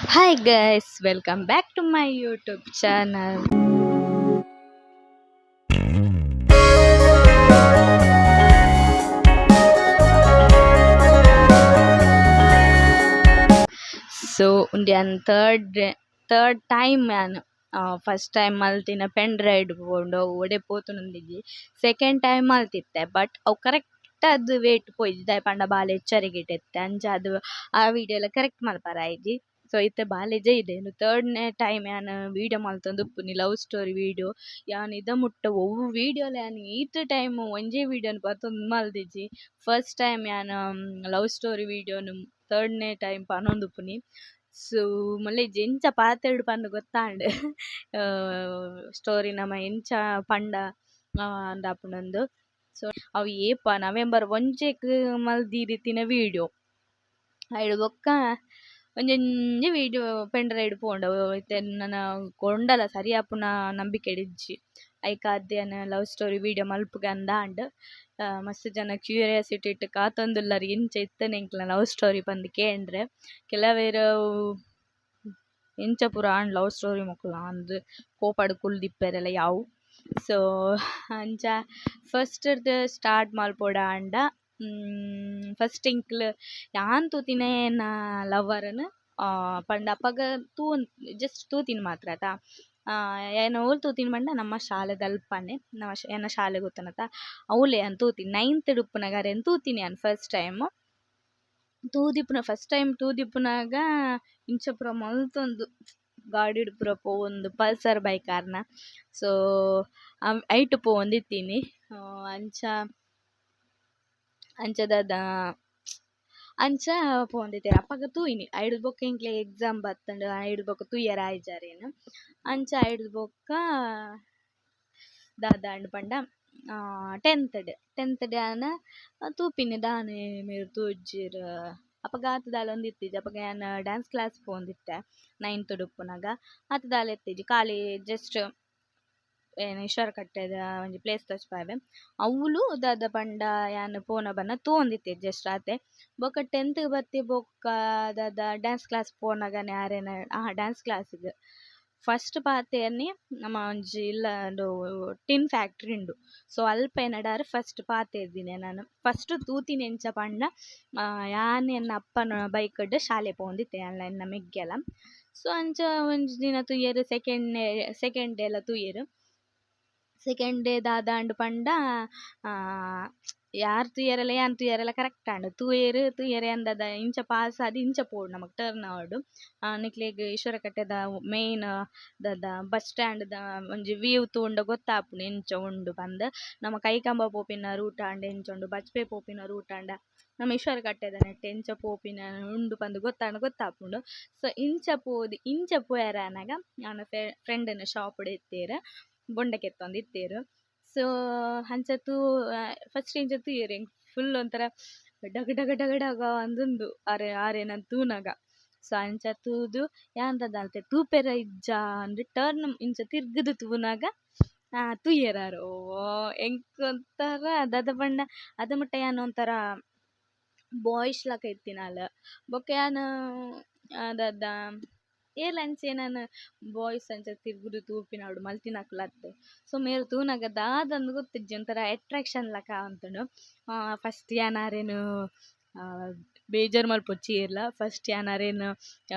Hi guys, welcome back to my YouTube channel. So ಉಂದು ಯಾನ್ third third time ಯಾನ್ first time ಮಲ್ತಿನ pen drive ಪೋಂಡು ಒಡೆ ಪೋತುಂಡುಂದಿಜ್ಜಿ. ಸೆಕೆಂಡ್ ಟೈಮ್ ಮಲ್ತಿತ್ತೆ, ಬಟ್ ಅವು ಕರೆಕ್ಟ್ ಆದ್ ವೇಟ್ ಪೋಯಿಜಿ, ದಾಯೆ ಪಂಡ ಬಾಲೆ ಎಚ್ಚರಿಗೆಟ್ ಇತ್ತೆ. ಅಂಚಾದ್ ಆ ವೀಡಿಯೋ ಲ ಕರೆಕ್ಟ್ ಮಲ್ಪರ ಆಯಿಜಿ. ಸೊ ಇತ್ತೆ ಬಾಲೆ ಜೈದೆ. ಉಂದು ಥರ್ಡ್ ನೆ ಟೈಮ್ ಯಾನ್ ವೀಡಿಯೋ ಮಲ್ತೊಂದುಪ್ಪುನಿ ಲವ್ ಸ್ಟೋರಿ ವೀಡಿಯೋ. ಯಾನ್ ಇದ ಮುಟ್ಟ ಒವು ವೀಡಿಯೋಲ ಯಾನ್ ಈತ್ ಟೈಮ್ ಒಂಜೇ ವೀಡಿಯೋನ್ ಪತೊಂದು ಮಲ್ದಿಜಿ. ಫಸ್ಟ್ ಟೈಮ್ ಯಾನ್ ಲವ್ ಸ್ಟೋರಿ ವೀಡಿಯೋನ್ ಥರ್ಡ್ ನೆ ಟೈಮ್ ಪನೊಂದುಪ್ಪುನಿ. ಸೊ ಮಲ್ಲೆಜ್ಜಿ ಎಂಚ ಪಾತೆರೊಡು ಪಂದ್ ಗೊತ್ತಾಂಡ್. ಸ್ಟೋರಿ ನಮ ಎಂಚ ಪಂಡ ಅಂದಾಪುಂಡಂದು. ಸೊ ಅವು ಏಪ ನವೆಂಬರ್ ಒಂಜೆಕ್ ಮಲ್ದಿತ್ತಿನ ವೀಡಿಯೋ. ಐಡ್ ಬೊಕ್ಕ ಒಂಜೊಂಜಿ ವೀಡಿಯೋ ಪೆನ್ ಡ್ರೈವ್ ಪೋಂಡು. ಅವು ಇತ್ತೆ ನನ ಕೊಂಡಲ ಸರಿ ಆಪುನ ನಂಬಿಕೆಡ್ ಇಜ್ಜಿ. ಐಕಾದ್ ಯಾನ್ ಲವ್ ಸ್ಟೋರಿ ವೀಡಿಯೋ ಮಲ್ಪುಗ ಅಂದಾಂಡ್. ಮಸ್ತ್ ಜನ ಕ್ಯೂರಿಯಾಸಿಟಿ it ಕಾತೊಂದುಲ್ಲರ್ ಎಂಚ ಇತ್ತುಂಡು ಎಂಕ್ಲೆನ ಲವ್ ಸ್ಟೋರಿ ಪಂದ್ ಕೇಂಡ್ರೆ. ಕೆಲವೆರ್ ಎಂಚ ಪೂರ ಆಂಡ್ ಲವ್ ಸ್ಟೋರಿ ಮೊಕಲ್ನ ಅಂದ್ ಕೋಪಡ್ ಕುಲ್ದಿಪ್ಪೆರೆಲ ಯಾವು. ಸೊ ಅಂಚ ಫಸ್ಟ್ ರ್ದ್ ಸ್ಟಾರ್ಟ್ ಮಲ್ಪೊಡಾಂಡ, ಫಸ್ಟ್ ಎಂಕ್ಲ್ ಯಾನ್ ತೂತಿನೆ ಎನ್ನ ಲವರ್ ನ್ ಪಂಡ ಅಪಗ ತೂವೊಂದು ಜಸ್ಟ್ ತೂತಿನಿ ಮಾತ್ರ ಅತ. ಯಾನ್ ಓಲ್ ತೂತಿನಿ ಪಂಡ ನಮ್ಮ ಶಾಲೆದಲ್ಪನೆ. ನಮ್ಮ ಎನ್ನ ಶಾಲೆ ಗೊತ್ತುಂಡತ, ಅವ್ಲೇ ಯಾನ್ ತೂತಿನಿ. ನೈನ್ತ್ ಡ್ ಉಪ್ಪುನಗ ಅರೆನ್ ತೂತಿನಿ ಯಾನ್ ಫಸ್ಟ್ ಟೈಮ್. ತೂದಿಪ್ಪುನ ಫಸ್ಟ್ ಟೈಮ್ ತೂದಿಪ್ಪುನಗ ಇಂಚ ಪೂರ ಮಲ್ತೊಂದು ಗಾಡಿಡ್ ಪೂರ ಪೋವೊಂದು, ಪಲ್ಸರ್ ಬೈಕ್ ಆರ್ನ. ಸೊ ಐಟ್ ಪೋವೊಂದಿತ್ತೀನಿ. ಅಂಚ ಅಂಚ ದಾದ ಅಂಚ ಪೋವೊಂದಿತ್ತೆರ್. ಅಪಗ ತೂಯಿನಿ. ಐಡ್ದ್ ಬೊಕ್ಕ ಎಂಕ್ಲೆ ಎಕ್ಸಾಮ್ ಬತ್ತ್ಂಡ್. ಐಡ್ದ್ ಬೊಕ್ಕ ತೂಯೆರೆ ಆಯಿಜಿ ಅರೆನ್. ಅಂಚ ಐಡ್ದ್ ಬೊಕ್ಕ ದಾದಾಂಡ್ ಪಂಡ, ಟೆಂತ್ ಡ್ ಟೆಂತ್ ಡ್ ಯಾನ್ ತೂಪಿನಿ ದಾನೆ ಮೇರ್ ತೋಜುಜೆರ್. ಅಪಗ ಆತ್ ದಾಲ ಒಂದಿತ್ತಿಜಿ. ಅಪಗ ಯಾನ್ ಡ್ಯಾನ್ಸ್ ಕ್ಲಾಸ್ ಪೋವೊಂದಿತ್ತೆ ನೈನ್ತ್ ಡ್ ಉಪ್ಪುನಗ. ಆತ್ ದಾಲ ಇತ್ತಿಜಿ, ಖಾಲಿ ಜಸ್ಟ್ ಏನ್ ಈಶ್ವರಕಟ್ಟೆದ ಒಂಜಿ ಪ್ಲೇಸ್ ತೋಜ್ಪಾವೆ. ಅವ್ಲು ದಾದ ಪಂಡ ಯಾನ್ ಪೋನ ಬನ್ನ ತೂವೊಂದಿತ್ತೆ ಜಸ್ಟ್ ಆತೆ. ಬೊಕ್ಕ ಟೆಂತ್ ಬತ್ತಿ ಬೊಕ್ಕ ದಾದ ಡ್ಯಾನ್ಸ್ ಕ್ಲಾಸ್ ಪೋನಗನೆ ಅರೆನ ಡ್ಯಾನ್ಸ್ ಕ್ಲಾಸ್ ಗ್ ಫಸ್ಟ್ ಪಾತೆರ್ನಿ. ನಮ್ಮ ಒಂಜಿ ಇಲ್ಲ ಉಂದು ಟಿನ್ ಫ್ಯಾಕ್ಟ್ರಿ ಉಂಡು. ಸೊ ಅಲ್ಪ ಎನಡ ಆರ್ ಫಸ್ಟ್ ಪಾತೆರ್ದಿನಿ ನಾನು. ಫಸ್ಟ್ ತೂತಿನಿ ಎಂಚ ಪಂಡ, ಯಾನ್ ಎನ್ನ ಅಪ್ಪನ ಬೈಕ್ ಡ್ ಶಾಲೆ ಪೋವೊಂದಿತ್ತೆ, ಯಾನ್ಲ ಎನ್ನ ಮೆಗ್ಗೆಲ. ಸೊ ಅಂಚ ಒಂಜಿ ದಿನ ತೂಯೆರ್, ಸೆಕೆಂಡ್ ಸೆಕೆಂಡ್ ಡೇ ಲ ತೂಯೆರ್. ಸೆಕೆಂಡ್ ಡೇ ದಾದಾಂಡ್ ಪಂಡ, ಯಾರ್ ತೂಯೆರೆಲ ಯಾನ್ ತೂಯೆರೆಲ ಕರೆಕ್ಟ್ ಆಂಡ್. ತೂಯೆರ್ ತೂಯೆರೆ ಅಂದದ ಇಂಚ ಪಾಸ್ ಆದ್ ಇಂಚ ಪೋವೊಡು ನಮಕ್ ಟರ್ನ್ ಆವೊಡು. ನಿಕ್ಲೆಗ್ ಈಶ್ವರಕಟ್ಟೆದ ಮೈನ್ ದಾದ ಬಸ್ ಸ್ಟ್ಯಾಂಡ್ ದ ಒಂಜಿ ವೀವ್ ತೂಂಡ ಗೊತ್ತಾಪುಂಡು ಎಂಚ ಉಂಡು ಪಂದ್. ನಮ ಕೈಕಂಬ ಪೋಪಿನ ರೂಟ್ ಆಂಡ ಎಂಚ ಉಂಡು, ಬಜ್ಪೆ ಪೋಪಿನ ರೂಟ್ ಆಂಡ, ನಮ ಈಶ್ವರಕಟ್ಟೆದ ನೆಟ್ಟ್ ಎಂಚ ಪೋಪಿನ ಉಂಡು ಪಂದ್ ಗೊತ್ತಾಂಡ ಗೊತ್ತಾಪುಂಡು. ಸೊ ಇಂಚ ಪೋದು ಇಂಚ ಪೋಯೆರೆ ಆನಗ ಯಾನ್ ಫ್ರೆಂಡ್ ನ ಶಾಪ್ ಡ್ ಇತ್ತೆರ್, ಬೊಂಡ ಕೆತ್ತೊಂದು ಇತ್ತೆರ್. ಸೊ ಅಂಚ ತೂ ಫಸ್ಟ್ ಇಂಚ ತೂಯೆರ್, ಎಂಕ್ ಫುಲ್ ಒಂಥರ ಡಗ ಡಗ ಡಗ ಡಗ ಅಂದುಂಡು ಅರೆ ಆರೆನ ತೂನಗ. ಸೊ ಅಂಚ ತೂದು ಯಾನ್ ದಾದ ಮಲ್ತೆ, ತೂಪೆರ ಇಜ್ಜಾ ಅಂದ್ ಟರ್ನ್ ಇಂಚ ತಿರ್ಗುದು ತೂನಗ ತೂಯೆರ್ ಆರ್. ಓ ಎಂಕ್ ಒಂಥರ ದಾದ ಪಂಡ, ಅದ ಮುಟ್ಟ ಯಾನ್ ಒಂಥರ ಬಾಯ್ಶ್ ಲಕ ಇತ್ತಿನಾಲ್. ಬೊಕ ಯಾನ್ ದಾದ ಏರ್ಲ ಅಂಚ ಬಾಯ್ಸ್ ಅಂಚ ತಿರ್ಗುದು ತೂಪಿನವ್ಡು ಮಲ್ತಿನಕುಲು ಅತ್ತ್. ಸೊ ಮೇರ್ ತೂನಗ ದಾದಂದ್ ಗೊತ್ತಿಜ್ಜಿ, ಒಂಥರ ಅಟ್ರಾಕ್ಷನ್ ಲಕ ಆತುಂಡು. ಫಸ್ಟ್ ಯಾನ್ ಅರೆನ್ ಬೇಜಾರ್ ಮಲ್ಪೊಚ್ಚಿ ಏರ್ಲ, ಫಸ್ಟ್ ಯಾನ್ ಅರೆನ್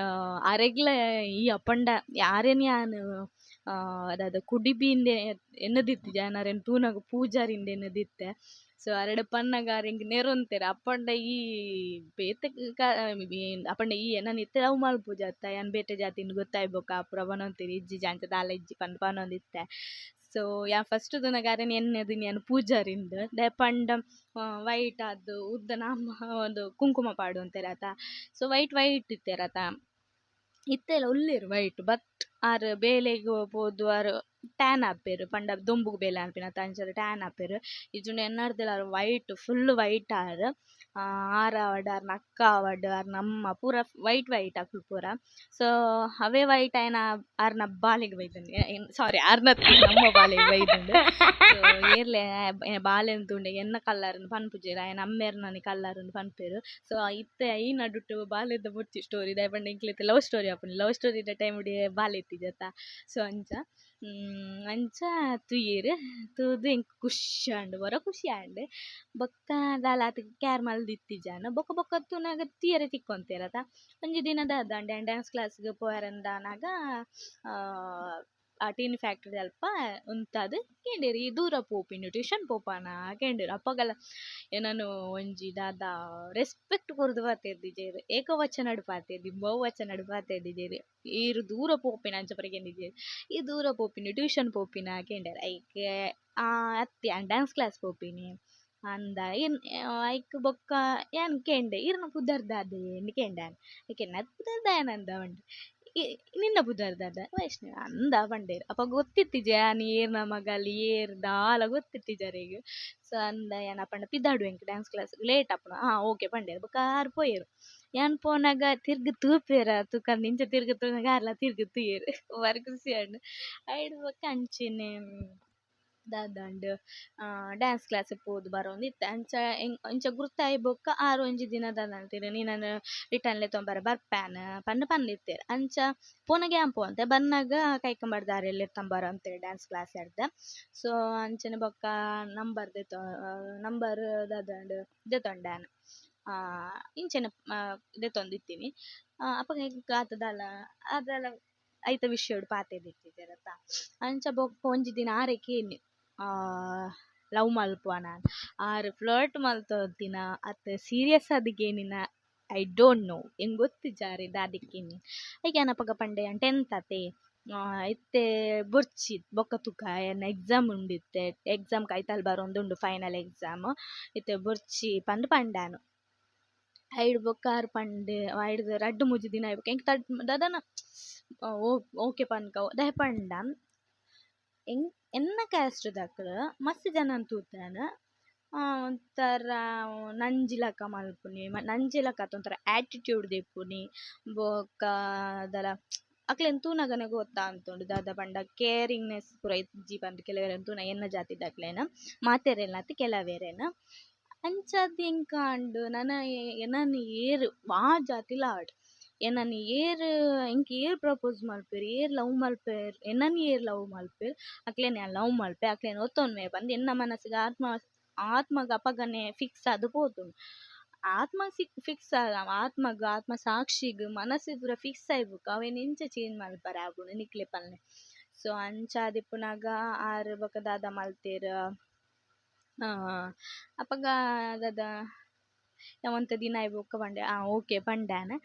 ಅರೆಗ್ಲ ಈ ಅಪಂಡ ಅರೆನ್ ಯಾನ್ ದಾದ ಕುಡಿಬಿ ಇಂದೆ ಎನ್ನುದಿತ್ತಿಜಿ. ಯಾನ್ ಅರೆನ್ ತೂನಗ ಪೂಜಾರಿ ಇಂದ್ ಎನ್ನುದಿತ್ತೆ. ಸೊ ಅರೆಡ ಪನ್ನಗ ಆರ್ ಎಂಕ್ ನೆರೊಂತೆರ್, ಅಪಂಡ ಈ ಬೇತೆ ಅಪಂಡ ಈ ಎನನ್ ಇತ್ತೆ ಲವ್ ಮಲ್ಪುಜತ್ತ, ಯಾನ್ ಬೇತೆ ಜಾತಿಂದ್ ಗೊತ್ತಾಯಿ ಬೊಕ್ಕ ಪೂರ ಪನೊಂತೆರ್. ಇಜ್ಜಿ ಅಂಚ ದಾಲ ಇಜ್ಜಿ ಪಂದ್ ಪನೊಂದಿತ್ತೆ. ಸೊ ಯಾನ್ ಫಸ್ಟ್ ತೂನಗ ಅರೆನ್ ಎನ್ನುದಿನಿ ಯಾನ್ ಪೂಜಾರಿಂದ್. ದಾಯೆ ಪಂಡ ವೈಟ್ ಆದ್ ಉದ್ದ ನಾಮ ಒಂದು ಕುಂಕುಮ ಪಾಡೊಂತೆರ್ ಅತ. ಸೊ ವೈಟ್ ವೈಟ್ ಇತ್ತೆರ್ ಅತ. ಇತ್ತೆಲ ಉಲ್ಲೆರ್ ವೈಟ್, ಬಟ್ ಆರ್ ಬೇಲೆಗ್ ಪೋದು ಆರ್ ಟ್ಯಾನ್ ಆಪೆರ್ ಪಂಡ ದೊಂಬುಗು ಬೇಲೆ ಮನ್ಪಿನತ ಅಂಚಾದ್ ಟ್ಯಾನ್ ಆಪೆರ್. ಇಜ್ಜಿಂಡ ಎನ್ನರ್ದಲ ಆರ್ ವೈಟ್ ಫುಲ್ಲ್ ವೈಟ್ ಆರ್. ಆರ್ ಆವಡ್ ಆರ್ನ ಅಕ್ಕ ಆವಡ್ ಆರ್ನ ಅಮ್ಮ ಪೂರ ವೈಟ್ ವೈಟ್ ಅಕುಲು ಪೂರ. ಸೊ ಅವೇ ವೈಟ್ ಆಯಿನ ಆರ್ನ ಬಾಲೆಗ್ ಬೈದ್ಂಡ್, ಸಾರಿ, ಆರ್ನ ನಮ್ಮ ಬಾಲೆಗ್ ಬೈದ್ಂಡ್. ಸೊ ಏರ್ಲೆ ಬಾಲೆನ್ ತೂಂಡ ಎನ್ನ ಕಲರ್ ಇಂದ್ ಪನ್ಪುಜೆರ್, ಆಯನ ಅಮ್ಮೆರ್ನನೆ ಕಲರ್ ಇಂದ್ ಪನ್ಪೆರ್. ಸೊ ಇತ್ತೆ ಈ ನಡುಟು ಬಾಲೆದ ಬೊರ್ಚಿ ಸ್ಟೋರಿ, ದಾಯೆ ಪಂಡ ಎಂಕ್ಲೆ ಇತ್ತೆ ಲವ್ ಸ್ಟೋರಿ ಆಪುಂಡು. ಲವ್ ಸ್ಟೋರಿದ ಟೈಮ್ ಡು ಬಾಲೆ ಇತ್ತಿಜತ್ತ. ಸೊ ಅಂಚ ಅಂಚ ತೂಯೆರ್, ತೂದು ಎಂಕ್ ಖುಷಿ ಆಂಡ್, ಒರ ಖುಷಿ ಆಂಡ್. ಬೊಕ್ಕ ದಾಲ ಆತ್ ಕೇರ್ ಮಲ್ದಿತ್ತಿಜಾನ್. ಬೊಕ ಬೊಕ ತೂನಗ ತೂಯೆರೆ ತಿಕ್ಕೊಂತೆರತ. ಒಂಜಿ ದಿನ ದಾದ ಆಂಡ್, ಯಾನ್ ಡ್ಯಾನ್ಸ್ ಕ್ಲಾಸ್ ಗ್ ಪೋಯೆರೆಂದಾನಗ ಆ ಟಿನ್ ಫ್ಯಾಕ್ಟ್ರಿ ಅಲ್ಪ ಉಂತಾದ್ ಕೇಂಡೆರ್, ಈ ದೂರ ಪೋಪಿನಿ ಟ್ಯೂಷನ್ ಪೋಪನಾ ಕೇಂಡೆರ್. ಅಪಗಲ ಎನನ್ ಒಂಜಿ ದಾದ ರೆಸ್ಪೆಕ್ಟ್ ಕೊರ್ದು ಪಾತೆರ್ದಿಜೆರ್, ಏಕವಚನಡ್ ಪಾತೆರ್ದಿ, ಬಹುವಚನಡ್ ಪಾತೆರ್ದಿಜೆರ್. ಈರ್ ದೂರ ಪೋಪಿನ ಅಂಚ ಪೂರ ಕೇಂದಿಜೆರ್. ಈ ದೂರ ಪೋಪಿನಿ ಟ್ಯೂಷನ್ ಪೋಪಿನ ಕೇಂಡೆರ್. ಐಕ್ ಅತ್ತ್ ಯಾನ್ ಡ್ಯಾನ್ಸ್ ಕ್ಲಾಸ್ ಪೋಪಿನಿ ಅಂದ. ಐಕ್ ಬೊಕ್ಕ ಯಾನ್ ಕೇಂಡೆ, ಈರ್ನ ಪುದರ್ ದಾದಯೆ ಇಂದ್ ಕೇಂಡೆ ಯಾನ್. ಐಕ್ ಎನ್ನ ಪುದರ್ ದಯಾನಂದ ಪಂಡೆ. ನಿನ್ನ ಪುದರ್ ದಾದ? ವೈಷ್ಣವಿ ಅಂದ ಪಂಡೆರ್. ಅಪಗ ಗೊತ್ತಿತ್ತಿಜೆ ಯಾನ್ ಏರ್ನ ಮಗಲ್ ಏರ್ ದಾಲ ಗೊತ್ತಿತ್ತಿಜಿ ಅರೆಗ್. ಸೊ ಅಂದ ಯಾನ್, ಅಪಂಡ ಪಿದಾಡುವೆ, ಎಂಕ್ ಡ್ಯಾನ್ಸ್ ಕ್ಲಾಸ್ ಲೇಟ್ ಆಪುಂಡು. ಹಾ ಓಕೆ ಪಂಡೆರ್. ಬೊಕ ಆರ್ ಪೋಯೆರ್. ಯಾನ್ ಪೋನಗ ತಿರ್ಗ್ ತೂಪೆರ ತೂಕಂದ್ ಇಂಚ ತಿರ್ಗ್ ತೂನಗ ಆರ್ಲ ತಿರ್ಗ್ ತೂಯೆರ್, ಬಾರಿ ಖುಷಿ ಆಂಡ್. ಐಡ್ ಬೊಕ ಅಂಚೆನೆ ದಾದಾಂಡ್, ಡ್ಯಾನ್ಸ್ ಕ್ಲಾಸ್ ಪೋದು ಬರೊಂದಿತ್ತೆ. ಅಂಚ ಇಂಚ ಗುರ್ತಾಯಿ ಬೊಕ್ಕ ಆರ್ ಒಂಜಿ ದಿನ ದಾದ ಮಲ್ತೆರ್, ನಿನನ್ ರಿಟರ್ನ್ ಲೆತೊಂಬೆರೆ ಬರ್ಪೆನ್ ಪಂದ್ ಪಂದಿತ್ತೆರ್. ಅಂಚ ಪೋನಗ ಯಾನ್ ಪೋವೊಂತೆ, ಬನ್ನಗ ಕೈಕಂಬಾಡಿದಾರ್ ಲೆತ್ತೊಂಬರ ಅಂತೆರ್ ಡ್ಯಾನ್ಸ್ ಕ್ಲಾಸ್ ಡ್ದ್. ಸೊ ಅಂಚನೆ ಬೊಕ್ಕ ನಂಬರ್ ದೆತೊ ನಂಬರ್ ದಾದಾಂಡ್ ದೆತೊಂಡೆ ಯಾನ್. ಇಂಚನೆ ದೆತೊಂದಿತ್ತಿನಿ. ಅಪಗ ಎಂಕ್ ಆತ್ ದಾಲ ದಾಲ ಐತ ವಿಷಯಡ್ ಪಾತೆರ್ದಿತ್ತಿಜೆರತ್ತ. ಅಂಚ ಬೊಕ್ಕ ಒಂಜಿ ದಿನ ಆರೇ ಕೇನ್ನೆ, ಲವ್ ಮಲ್ಪುವನ. ಆರ್ ಫ್ಲರ್ಟ್ ಮಲ್ತೊಂದಿನ ಅತ್ತ್ ಸೀರಿಯಸ್ ಆದ್ ಕೇನಿನ I don't know, ಎಂಕ್ ಗೊತ್ತಿಜ್ಜಿ ಆರ್ ದಾದೆಕ್ ಕೇನ್ನೆ. ಐಕ್ ಯಾನ್ ಅಪಗ ಪಂಡೆ, ಯಾನ್ ಟೆಂತ್ ಅತೆ, ಇತ್ತೆ ಬೊರ್ಚಿ, ಬೊಕ್ಕ ತೂಕ, ಎನ್ನ ಎಕ್ಸಾಮ್ ಉಂಡು ಇತ್ತೆ, ಎಕ್ಸಾಮ್ ಕೈತಲ್ ಬರೊಂದುಂಡು, ಫೈನಲ್ ಎಕ್ಸಾಮ್, ಇತ್ತೆ ಬೊರ್ಚಿ ಪಂದ್ ಪಂಡೆ ಯಾನ್. ಐಡ್ ಬೊಕ್ಕ ಆರ್ ಪಂಡೆ, ಐಡ್ದ್ ರಡ್ಡ್ ಮೂಜಿ ದಿನ ಆಯಿ ಬೊಕ್ಕ ಎಂಕ್ ದಾದನ ಓಕೆ ಪನ್ಕ. ದಾಯೆ ಪಂಡ ಎನ್ನ ಕ್ಯಾಸ್ಟ್ ದಕುಲು ಮಸ್ತ್ ಜನನ್ ತೂತೆನ್, ಒಂಥರ ನಂಜಿ ಲೆಕ ಮಲ್ಪುನಿ, ನಂಜಿ ಲೆಕ ಅತ್ತ್ ಒಂಥರ ಆಟಿಟ್ಯೂಡ್ ದೆಪ್ಪುನಿ. ಬೊಕ್ಕ ದಾಲ ಅಕ್ಲೆನ್ ತೂನಗನೆ ಗೊತ್ತಾಂತುಂಡು ದಾದ ಪಂಡ ಕೇರಿಂಗ್ನೆಸ್ ಪೂರ ಇಜ್ಜಿ ಪಂದ್ ಕೆಲವೆರೆನ್ ತೂನ, ಎನ್ನ ಜಾತಿದಕ್ಲೆನ, ಮಾತೆರೆನ್ಲ ಅತ್ತ್, ಕೆಲವೆರೆನ್. ಅಂಚಾದ್ ಎಂಕ್ ಆಂಡ್, ನನ ಎನನ್ ಏರ್ ವಾ ಜಾತಿಲ ಆವಡ್, ಎನನ್ ಏರ್ ಎಂಕ್ ಏರ್ ಪ್ರಪೋಸ್ ಮಲ್ಪುವೆರ್, ಏರ್ ಲವ್ ಮಲ್ಪುವೆರ್, ಎನನ್ ಏರ್ ಲವ್ ಮಲ್ಪುವೆರ್, ಅಕ್ಲೆನ್ ಯಾನ್ ಲವ್ ಮಲ್ಪೆ, ಅಕ್ಲೆನ್ ಒತ್ತೊನ್ವೆ ಪಂದ್ ಎನ್ನ ಮನಸ್ಗ್ ಆತ್ಮ ಆತ್ಮಗ್ ಅಪಗನೆ ಫಿಕ್ಸ್ ಆದ್ ಪೋತುಂಡು. ಆತ್ಮ ಫಿಕ್ಸ್ ಆತ್ಮಗ್ ಆತ್ಮ ಸಾಕ್ಷಿಗ್ ಮನಸ್ಸ್ ಪೂರ ಫಿಕ್ಸ್ ಆಯಿ ಬೊಕ್ಕ ಅವೆನ್ ಎಂಚ ಚೇಂಜ್ ಮಲ್ಪರೆ ಆಪುಂಡು ನಿಕ್ಲೆ ಪನ್ಲೆ. ಸೊ ಅಂಚಾದಿಪ್ಪುನಗ ಆರ್ ಬೊಕ ದಾದ ಮಲ್ತೆರ್, ಅಪಗ ದಾದ ಒಂತೆ ದಿನ ಆಯಿ ಬೊಕ್ಕ ಪಂಡೆ, ಆ ಓಕೆ ಪಂಡೆ ಯಾನ್.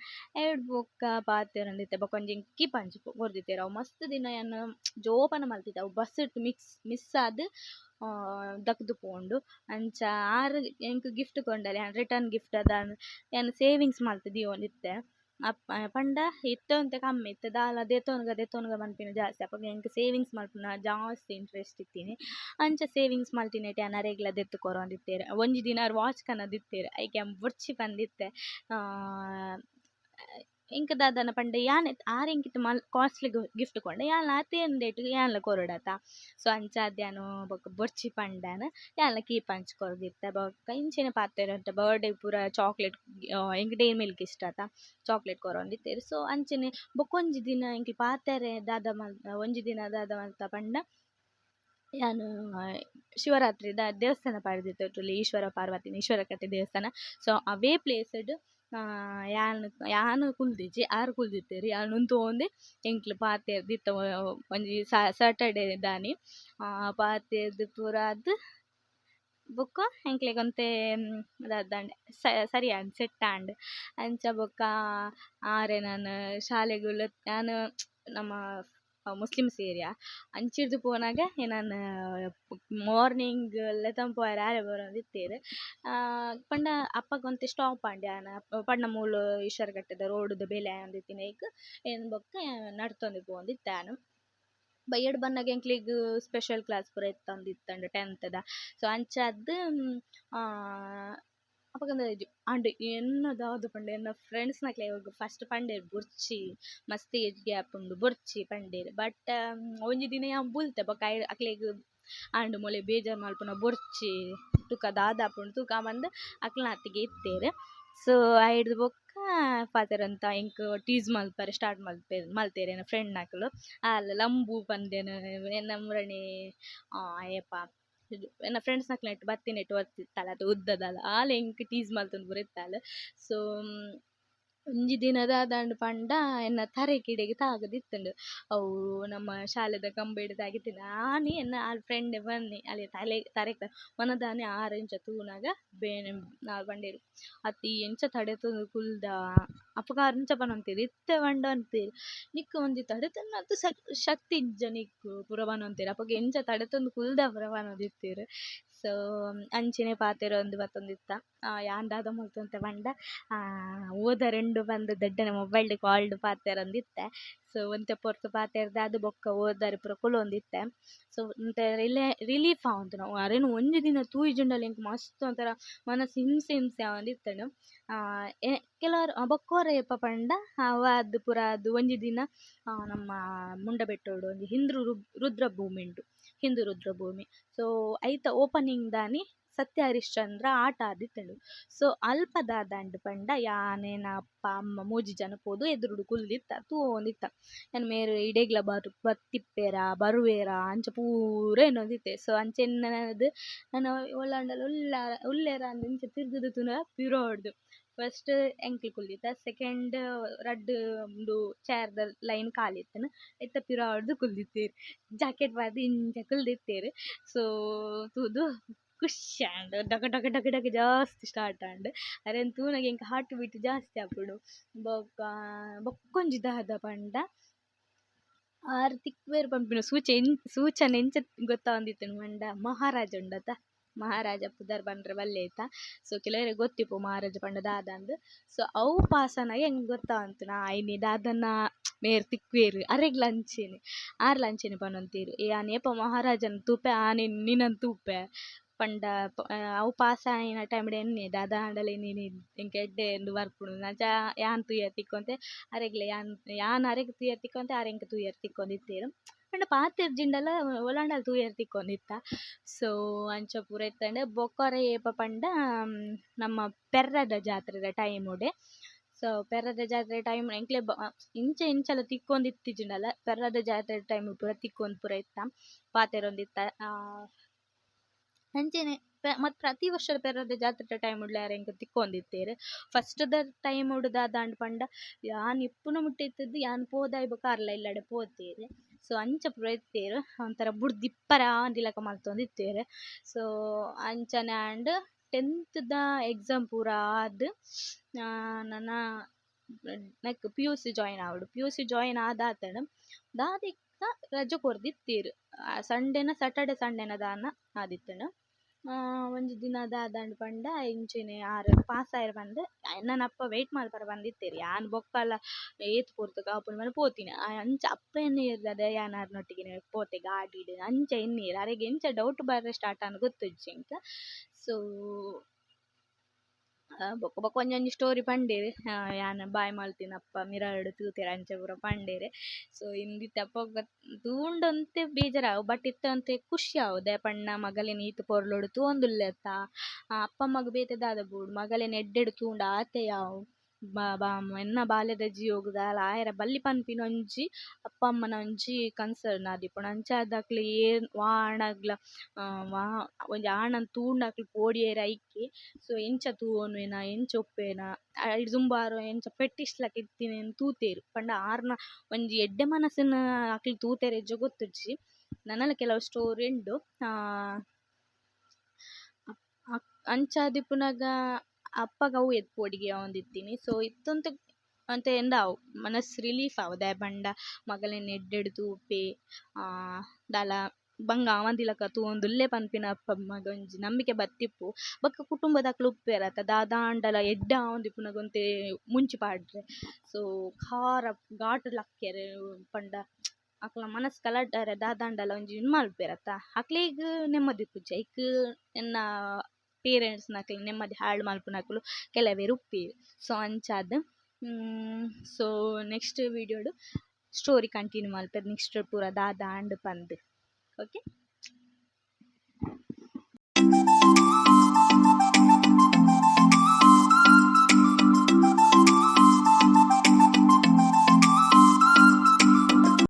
ಐಡ್ ಬೊಕ್ಕ ಪಾತೆರೊಂದಿತ್ತೆ. ಬೊಕ ಒಂಜಿ ಕೀಪ್ ಅಂಚಿ ಕೊರ್ದಿತ್ತೆರ್. ಅವು ಮಸ್ತ್ ದಿನ ಯಾನ್ ಜೋಪಾನ ಮಲ್ತಿದ್ದೆ. ಅವು ಬಸ್ ಟ್ ಮಿಕ್ಸ್ ಮಿಸ್ ಆದ್ ದಕ್ದ್ ಪೋಂಡು. ಅಂಚ ಆರ್ ಎಂಕ್ ಗಿಫ್ಟ್ ಕೊಂಡಲ್, ಯಾನ್ ರಿಟರ್ನ್ ಗಿಫ್ಟ್ ದಾದ ಯಾನ್ ಸೇವಿಂಗ್ಸ್ ಮಲ್ತ್ ದೀವೊಂದಿತ್ತೆ. ಪಂಡ ಇತ್ತೆ ಒಂತೆ ಕಮ್ಮಿ, ಇತ್ತೆ ದಾಲ ದೆತೊನುಗ ದೆತೊನುಗ ಪನ್ಪಿನ ಜಾಸ್ತಿ. ಅಪಗ ಎಂಕ್ ಸೇವಿಂಗ್ಸ್ ಮಲ್ಪುನ ಜಾಸ್ತಿ ಇಂಟ್ರೆಸ್ಟ್ ಇತ್ತಿನಿ. ಅಂಚ ಸೇವಿಂಗ್ಸ್ ಮಲ್ತಿನೆಟ್ ಯಾನ್ ಅರೆಗ್ಲ ದೆತ್ತ್ ಕೊರೊಂದಿತ್ತೆರ್. ಒಂಜಿ ದಿನ ಆರ್ ವಾಚ್ ಕನದಿತ್ತೆರ್. ಐಕ್ ಯಾನ್ ಬೊರ್ಚಿ ಪಂದಿತ್ತೆ. ಎಂಕ್ ದಾದನ ಪಂಡ ಯಾನ್ ಆರ್ ಎಂಕ್ ಇತ್ತೆ ಮಲ್ ಕಾಸ್ಟ್ಲಿ ಗಿಫ್ಟ್ ಕೊಂಡ, ಯಾನ್ಲ ಆತೇ ರೇಟ್ ಯಾನ್ಲ ಕೊರೊಡತ. ಸೊ ಅಂಚಾದ್ ಯಾನ್ ಬೊಕ ಬೊರ್ಚಿ ಪಂಡೆ ಯಾನ್. ಯಾನ್ಲ ಕೀಪ್ ಅಂಚ್ ಕೊರ್ದಿತ್ತೆ. ಬೊಕ್ಕ ಇಂಚೆನೆ ಪಾತೆರ ಬರ್ಡೇ ಪೂರ ಚಾಕ್ಲೇಟ್, ಎಂಕ್ ಡೈರಿ ಮಿಲ್ಕ್ ಇಷ್ಟ ಅತ, ಚಾಕ್ಲೇಟ್ ಕೊರೊಂದಿತ್ತೆರ್. ಸೊ ಅಂಚೆನೆ ಬೊಕೊಂಜಿ ದಿನ ಎಂಕ್ಲು ಪಾತೆರೆ ದಾದ ಮಲ್ ಒಂಜಿ ದಿನ ದಾದ ಮಲ್ತ ಪಂಡ, ಯಾನ್ ಶಿವರಾತ್ರಿದ ದೇವಸ್ಥಾನ ಪಾಡ್ದಿತ್ತೆ, ಈಶ್ವರ ಪಾರ್ವತಿನ ಈಶ್ವರಕಟ್ಟೆ ದೇವಸ್ಥಾನ. ಸೊ ಅವೇ ಪ್ಲೇಸ್ ಡ್ ಯಾನ್ ಯಾನ್ ಕುಲ್ದಿಜಿ, ಆರ್ ಕುಲ್ದಿತ್ತೆರ್. ಯಾನ್ ಉಂತೊಂದೆ ಎಂಕ್ಲು ಪಾತೆರ್ದಿತ್ತ. ಒಂಜಿ ಸ್ಯಾಟರ್ಡೆ ದಾನಿ ಪಾತೆರ್ದ್ ಪೂರ ಆದ್ ಬೊಕ್ಕ ಎಂಕ್ಲೆಗ್ ಒಂತೆ ದಾದಂಡ ಸರಿ ಆಂಡ್, ಸೆಟ್ ಆಂಡ್. ಅಂಚ ಬೊಕ್ಕ ಆರ್ ಎನನ್ ಶಾಲೆಗ್ ಯಾನ್ ನಮ್ಮ ಮುಸ್ಲಿಮ್ಸ್ ಏರಿಯಾ. ಅಂಚಿರ್ದ್ ಪೋನಗ ಎನನ್ ಮಾರ್ನಿಂಗ್ ಲೆತೊಂದು ಪೋಯೆರೆ ಆರೇ ಬರೊಂದಿತ್ತೆರ್. ಪಂಡ ಅಪ್ಪಗ ಒಂತೆ ಸ್ಟಾಪ್ ಆಂಡ್ ಯಾನ್ ಪಂಡ ಮೂಲು ಈಶ್ವರಕಟ್ಟೆದ ರೋಡುದ ಬೇಲೆ ಆವೊಂದಿತ್ತಿನೈಕ್ ಏನ್ ಬೊಕ್ಕ ನಡತೊಂದು ಪೋವೊಂದಿತ್ತೆ ಯಾನ್. ಬಯ್ಯಡ್ ಬನ್ನಗ ಎಂಕ್ಲೆಗ್ ಸ್ಪೆಷಲ್ ಕ್ಲಾಸ್ ಪೂರ ಇತ್ತೊಂದಿತ್ತ್ಂಡ್ ಟೆಂತ್ದ. ಸೊ ಅಂಚಾದ್ ಅಪಗ ಆಂಡ್ ಎನ್ನ ದಾದ ಪಂಡ ಎನ್ನ ಫ್ರೆಂಡ್ಸ್ನಕ್ಲೆಗ್ ಫಸ್ಟ್ ಪಂಡೆರ್ ಬೊರ್ಚಿ, ಮಸ್ತ್ ಏಜ್ ಗ್ಯಾಪ್ ಉಂಡು, ಬೊರ್ಚಿ ಪಂಡೆರ್. ಬಟ್ ಒಂಜಿ ದಿನ ಯಾನ್ ಬುಲ್ತೆ. ಬೊಕ್ಕ ಅಕ್ಲೆಗ್ ಆಂಡ್ ಮೋಲೆ ಬೇಜಾರ್ ಮಲ್ಪುನ ಬೊರ್ಚಿ, ತುಕ ದಾದ ಆಪುಂಡು ತೂಕ ಪಂದ್ ಅಕ್ಲ್ನೊಟ್ಟಿಗೆ ಇತ್ತೆರ್. ಸೊ ಐಡ್ದ್ ಬೊಕ್ಕ ಪಾತೆರಂತ ಎಂಕ್ ಟೀಸ್ ಮಲ್ಪರೆ ಸ್ಟಾರ್ಟ್ ಮಲ್ಪೆರ್ ಮಲ್ತೆರ್ ಎನ್ನ ಫ್ರೆಂಡ್ನಕುಲು. ಆಲ್ ಲಂಬು ಪಂದೆನ್ ಎನ್ನ ಮುರಣಿ ಏಪ ಎನ್ನ ಫ್ರೆಂಡ್ಸ್ನಕ್ಲೆಟ್ ಬತ್ತಿನೆಟ್ ಒರ್ತಿ ಇತ್ತಲ್ ಆತೆ ಉದ್ದದಾಲ್, ಆಲ್ ಎಂಕ್ ಟೀಸ್ ಮಲ್ತೊಂದು ಪೂರ ಇತ್ತಲ್. ಸೊ ಒಂಜಿ ದಿನ ದಾದಾಂಡ್ ಪಂಡ, ಎನ್ನ ತರೆಕ್ ಇಡೆಗ್ ತಾಗುದಿತ್ತುಂಡು. ಅವು ನಮ್ಮ ಶಾಲೆದ ಕಂಬೆಡ್ ತಾಗಿತ್ತ್ಂಡ್. ಆನಿ ಎನ್ನ ಆಲ್ ಫ್ರೆಂಡ್ ಪನ್ನೆ ಅಲೆ ತಲೆ ತರೆಕ್ ಮನದಾನಿ ಆರ್ ಇಂಚ ತೂನಗ ಬೇನೆ. ಆಲ್ ಪಂಡೆರ್ ಅತ್ತ್ ಈ ಎಂಚ ತಡೆತೊಂದು ಕುಲ್ದ. ಅಪಗ ಆರ್ ಇಂಚ ಪನೊಂತೆರ್, ಇತ್ತೆ ಪಂಡ ಪನ್ಪೆರ್ ನಿಕ್ಕ್ ಒಂಜಿ ತಡೆತೊನ್ನಾತ್ ಶಕ್ತಿ ಇಜ್ಜ ನಿಕ್ಕ್ ಪೂರ ಪನೊಂತೆರ್. ಅಪಗ ಎಂಚ ತಡೆತೊಂದು ಕುಲ್ದ ಪೂರ ಪನೊಂದಿತ್ತೆರ್. ಸೊ ಅಂಚನೆ ಪಾತೆರೊಂದು ಬತ್ತೊಂದಿತ್ತ. ಯಾನ್ ದಾದ ಮಲ್ತೊಂತೆ ಪಂಡ, ಓದರೆ ಉಂಡು ಪಂದ್ ದೊಡ್ಡನೆ ಮೊಬೈಲ್ಡ್ ಕಾಲ್ಡ್ ಪಾತೆರೊಂದಿತ್ತೆ. ಸೊ ಒಂತೆ ಪೊರ್ತು ಪಾತೆರ್ದಾದ್ ಬೊಕ್ಕ ಓದರೆ ಪೂರ ಕುಲ್ಲೊಂದಿತ್ತೆ. ಸೊ ಒಂತೆ ರಿಲೀಫ್ ಆವೊಂದುಂಡು. ಅರೆನ್ ಒಂಜಿ ದಿನ ತೂಯಿಜಿಂಡಲ ಎಂಕ್ ಮಸ್ತ್ ಒಂಥರ ಮನಸ್ ಹಿಂಸೆ ಹಿಂಸೆ ಆವೊಂದಿತ್ತ್ಂಡ್. ಕೆಲವರ್ ಬೊಕ್ಕೊರ ಏಪ ಪಂಡ, ಅವಾದ್ ಪೂರ ಆದ್ ಒಂಜಿ ದಿನ ನಮ್ಮ ಮುಂಡಬೆಟ್ಟುಡು ಒಂಜಿ ಹಿಂದೂ ರುದ್ರಭೂಮಿ ಉಂಡು, ಹಿಂದೂ ರುದ್ರಭೂಮಿ. ಸೊ ಐತ ಓಪನಿಂಗ್ ದಾನಿ ಸತ್ಯ ಹರಿಶ್ಚಂದ್ರ ಆಟ ಆದಿತ್ತ್ಂಡ್. ಸೊ ಅಲ್ಪ ದಾದಾಂಡ್ ಪಂಡ, ಯಾನ್ ಎನ್ನ ಅಪ್ಪ ಅಮ್ಮ ಮೂಜಿ ಜನ ಪೋದು ಎದುರುಡು ಕುಲ್ದಿತ್ತ, ತೂವೊಂದಿತ್ತ. ಯಾನ್ ಮೇರ್ ಇಡೆಗ್ಲ ಬತ್ತಿಪ್ಪೆರಾ ಬರುವೆರಾ ಅಂಚ ಪೂರ ಎನ್ನೊಂದಿತ್ತೆ. ಸೊ ಅಂಚ ಎನ್ನದು ನನ ಓಲಾಂಡಲ ಉಲ್ಲ ಉಲ್ಲೆರಾ ಅಂದ್ ಇಂಚ ತಿರ್ಗುದು ತೂನಗ ಪಿರವುಡ್ದು ಫಸ್ಟ್ ಎಂಕ್ಲು ಕುಲ್ದಿತ್ತ, ಸೆಕೆಂಡ್ ರಡ್ಡ್ ಉಂದು ಚೇರ್ದ ಲೈನ್ ಖಾಲಿ ಇತ್ತ್ಂಡ್, ಐತ ಪಿರವುಡ್ದು ಕುಲ್ದಿತ್ತೆರ್, ಜಾಕೆಟ್ ಪಾಡ್ದ್ ಇಂಚ ಕುಲ್ದಿತ್ತೆರ್. ಸೊ ತೂದು ಖುಷಿ ಆಂಡ್, ಡಗ ಡಗ ಡಗ ಡಗ ಜಾಸ್ತಿ ಸ್ಟಾರ್ಟ್ ಆಂಡ್. ಅರೆನ್ ತೂನಗ ಎಂಕ್ ಹಾರ್ಟ್ ಬೀಟ್ ಜಾಸ್ತಿ ಆಪುಂಡು. ಬೊಕ್ಕ ಬೊಕ್ಕೊಂಜಿ ದಾದ ಪಂಡ, ಆರ್ ತಿಕ್ಕುವೆರ್ ಪನ್ಪಿನ ಸೂಚನೆ ಎಂಚ ಗೊತ್ತಾವೊಂದಿತ್ತ್ಂಡ್ ಪಂಡ, ಮಹಾರಾಜ ಉಂಡತ, ಮಹಾರಾಜ ಪುದರ್ ಪಂಡ್ರೆ ಬಲ್ಲೆ ಐತ. ಸೊ ಕೆಲವೆರೆಗ್ ಗೊತ್ತಿಪ್ಪು ಮಹಾರಾಜ ಪಂಡ ದಾದಂದ್. ಸೊ ಅವು ಪಾಸ್ ಆನಗ ಎಂಕ್ ಗೊತ್ತಾವಂತುಂಡು, ಆ ಇನಿ ದಾದನ ಮೇರ್ ತಿಕ್ಕುವೆರ್. ಅರೆಗ್ಲ ಅಂಚೆನೆ, ಆರ್ಲ ಅಂಚೆನೆ ಪನೊಂತೆರ್, ಯಾನ್ ಏಪ ಮಹಾರಾಜನ್ ತೂಪೆ ಆನಿ ನಿನನ್ ತೂಪೆ ಪಂಡ. ಅವು ಪಾಸ್ ಆಯಿನ ಟೈಮ್ಡ್ ಎನ್ನೆ ದಾದ ಆಂಡಲ ಇನಿ ಎಂಕ್ ಎಡ್ಡೆ ಇಂದು ಬರ್ಪುಂಡು ಅಂಚ ಯಾನ್ ತೂಯೆರೆ ತಿಕ್ಕೊಂತೆ ಅರೆಗ್ಲ, ಯಾನ್ ಯಾನ್ ಅರೆಗ್ ತೂಯೆರೆ ತಿಕ್ಕೊಂತೆ, ಆರ್ ಎಂಕ್ ತೂಯೆರೆ ತಿಕ್ಕೊಂದಿತ್ತೆರ್. ಪಂಡ ಪಾತೆರ್ಜಿಂಡಲ ಓಲಾಂಡಲ ತೂಯೆರೆ ತಿಕ್ಕೊಂದಿತ್ತ. ಸೊ ಅಂಚ ಪೂರ ಇತ್ತ್ಂಡ್. ಬೊಕ್ಕೊರ ಏಪ ಪಂಡ, ನಮ್ಮ ಪೆರ್ರದ ಜಾತ್ರೆದ ಟೈಮುಡೆ. ಸೊ ಪೆರ್ರದ ಜಾತ್ರೆ ಟೈಮ್ ಎಂಕ್ಲೆ ಇಂಚ ಎಂಚಲ ತಿಕ್ಕೊಂದಿತ್ತಿಜಿಂಡಲ ಪೆರ್ರದ ಜಾತ್ರೆ ಟೈಮ್ ಪೂರ ತಿಕ್ಕೊಂದು ಪೂರ ಇತ್ತ, ಪಾತೆರೊಂದಿತ್ತ. ಅಂಚೆನೆ ಮತ್ತ್ ಪ್ರತಿ ವರ್ಷದ ಪೆರ್ರದ ಜಾತ್ರೆದ ಟೈಮುಡ್ಲ ಆರ್ ಎಂಕ್ ತಿಕ್ಕೊಂದಿತ್ತೆರ್. ಫಸ್ಟ್ ದ ಟೈಮುಡು ದಾದಾಂಡ್ ಪಂಡ, ಯಾನ್ ಇಪ್ಪುನ ಮುಟ್ಟ ಇತ್ತುದು, ಯಾನ್ ಪೋದಾಯಿ ಬೊಕ್ಕ ಆರ್ಲ ಇಲ್ಲಡೆ ಪೋತೆರ್. ಸೊ ಅಂಚ ಪೂರ ಇತ್ತೆರ್, ಒಂಥರ ಬುಡ್ದು ಇಪ್ಪರೆ ಆವಂದಿಲಕ ಮಲ್ತೊಂದಿತ್ತೆರ್. ಸೊ ಅಂಚನೆ ಆಂಡ್. ಟೆಂತ್ದ ಎಕ್ಸಾಮ್ ಪೂರ ಆದ್ ನನ ನೆಕ್ಕ್ ಪಿ.ಯು.ಸಿ ಜಾಯಿನ್ ಆವೊಡು. ಪಿ.ಯು.ಸಿ ಜಾಯಿನ್ ಆದಾತಂಡ ದಾದೆಕ್ಲ ರಜೆ ಕೊರ್ದಿತ್ತೆರ್. ಸಂಡೇನ ಸ್ಯಾಟರ್ಡೆ ಸಂಡೇನ ದಾನ್ನ ಆದಿತ್ತ್ಂಡ್. ಒಂಜಿ ದಿನ ದಾದಾಂಡ್ ಪಂಡ, ಇಂಚೆನೆ ಆರ್ ಪಾಸ್ ಆಯೆರ್ ಪಂದ್ ಎನ್ನನ್ ಅಪ್ಪ ವೇಟ್ ಮಲ್ಪರೆ ಪಂದಿತ್ತೆರ್. ಯಾನ್ ಬೊಕ್ಕಲ ಏತ್ ಪೊರ್ತು ಕಾಪುಂಡು ಪಂದ್ ಪೋತಿನಿ. ಅಂಚ ಅಪ್ಪ ಎನ್ನಿಯೆರ್ ಯಾನ್ ಆರ್ನೊಟ್ಟಿಗೆ ಪೋತೆ ಗಾಡಿಡ್ ಅಂಚ ಎನ್ನಿಯೆರ್. ಅರೆಗ್ ಎಂಚ ಡೌಟ್ ಬರ್ರೆ ಸ್ಟಾರ್ಟ್ ಆಂಡ್ ಗೊತ್ತುಜ್ಜಿ ಎಂಕ್. ಸೊ ಬೊಕ್ಕ ಬೊಕ್ಕ ಒಂಜೊಂಜಿ ಸ್ಟೋರಿ ಪಂಡೆರ್, ಯಾನ್ ಬಾಯ್ ಮಲ್ತಿನಪ್ಪ ಮಿರರ್ಡ್ ತೂತೆರ್ ಅಂಚ ಪೂರ ಪಂಡೆರ್. ಸೊ ಇಂದಿತ್ತೆ ಅಪಗ ತೂಂಡ ಒಂತೆ ಬೇಜಾರಾವು, ಬಟ್ ಇತ್ತೆ ಒಂತೆ ಖುಷಿ ಆವು. ದಾಯೆ ಪಂಡ ಮಗಲೆನ್ ಈತ್ ಪೊರ್ಲುಡು ತೂವೊಂದುಲ್ಲೆತ್ತ, ಅಪ್ಪ ಅಮ್ಮಗ್ ಬೇತೆ ದಾದ ಬೋಡು, ಮಗಲೆನ್ ಎಡ್ಡೆಡ್ ತೂಂಡ ಆತೆ ಯಾವು, ಎನ್ನ ಬಾಲೆದ ಜೀವೊಗು ದಾಲ ಆಯೆರೆ ಬಲ್ಲಿ ಪನ್ಪಿನ ಒಂಜಿ ಅಪ್ಪ ಅಮ್ಮನ ಒಂಜಿ ಕನ್ಸರ್ನ್ ಆದಿಪ್ಪುಂಡು. ಅಂಚಾದ್ ಅಕ್ಲು ಏರ್ ವಾ ಆಣಗ್ಲ ವಾ ಒಂಜಿ ಆಣನ್ ತೂಂಡ ಅಕ್ಲು ಪೋಡ್ಯೆರೆ ಐಕೆ. ಸೊ ಎಂಚ ತೂವೊನುವೆನ, ಎಂಚ ಉಪ್ಪುವೆನ, ಐಡ್ ದುಂಬು ಆರ್ ಎಂಚ ಫೆಟಿಶ್ ಲೆಕ ಇತ್ತಿನೆನ್ ತೂತೆರ್ ಪಂಡ ಆರ್ನ ಒಂಜಿ ಎಡ್ಡೆ ಮನಸ್ನ್ ಅಕ್ಲು ತೂತೆರ್ ಇಜ್ಜ ಗೊತ್ತುಜ್ಜಿ. ನನಲ ಕೆಲವು ಸ್ಟೋರಿ ಉಂಡು. ಅಂಚಾದಿಪ್ಪುನಗ ಅಪ್ಪಗ ಅವು ಏತ್ ಪೋಡಿಗೆ ಆವೊಂದಿತ್ತಿನಿ. ಸೊ ಇತ್ತೊಂತೆ ಒಂತೆ ಉಂದಾವು ಮನಸ್ ರಿಲೀಫ್ ಆವು ದಾಯೆ ಪಂಡ ಮಗಲೆನ್ ಎಡ್ಡೆಡ್ ತೂಪೆ ದಾಲ ಬಂಗ ಆವಂದಿಲಕ ತೂವೊಂದುಲ್ಲೆ ಪನ್ಪಿನ ಅಪ್ಪ ಅಮ್ಮಗ್ ಒಂಜಿ ನಂಬಿಕೆ ಬತ್ತಿಪ್ಪು. ಬೊಕ್ಕ ಕುಟುಂಬದಕುಲು ಉಪ್ಪುವೆರತ ದಾದಾಂಡಲ ಎಡ್ಡೆ ಆವೊಂದಿಪ್ಪುನಗ ಒಂತೆ ಮುಂಚಿ ಪಾಡ್ರೆ. ಸೊ ಖಾರ ಘಾಟ್ ಲಕ್ಕೆರೆ ಪಂಡ ಅಕಲ್ನ ಮನಸ್ ಕಲಡರೆ ದಾದಾಂಡಲ ಒಂಜಿ ಉಂದು ಮನ್ಪುವೆರತ್ತ, ಅಕ್ಲೆಗ್ ನೆಮ್ಮದಿ ಇಪ್ಪುಜಿ. ಐಕ್ ಎನ್ನ ಪೇರೆಂಟ್ಸ್ ನಕುಲು ನೆಮ್ಮದಿ ಹಾಳು ಮಲ್ಪುನಕುಲು ಕೆಲವೆರ್ ಉಪ್ಪೆರ್. ಸೊ ಅಂಚಾದ್ ಸೊ ನೆಕ್ಸ್ಟ್ ವೀಡಿಯೋಡು ಸ್ಟೋರಿ ಕಂಟಿನ್ಯೂ ಮಲ್ಪೆರ್, ನೆಕ್ಸ್ಟ್ ಪೂರ ದಾದ ಆಂಡ್ ಪಂದ್. ಓಕೆ.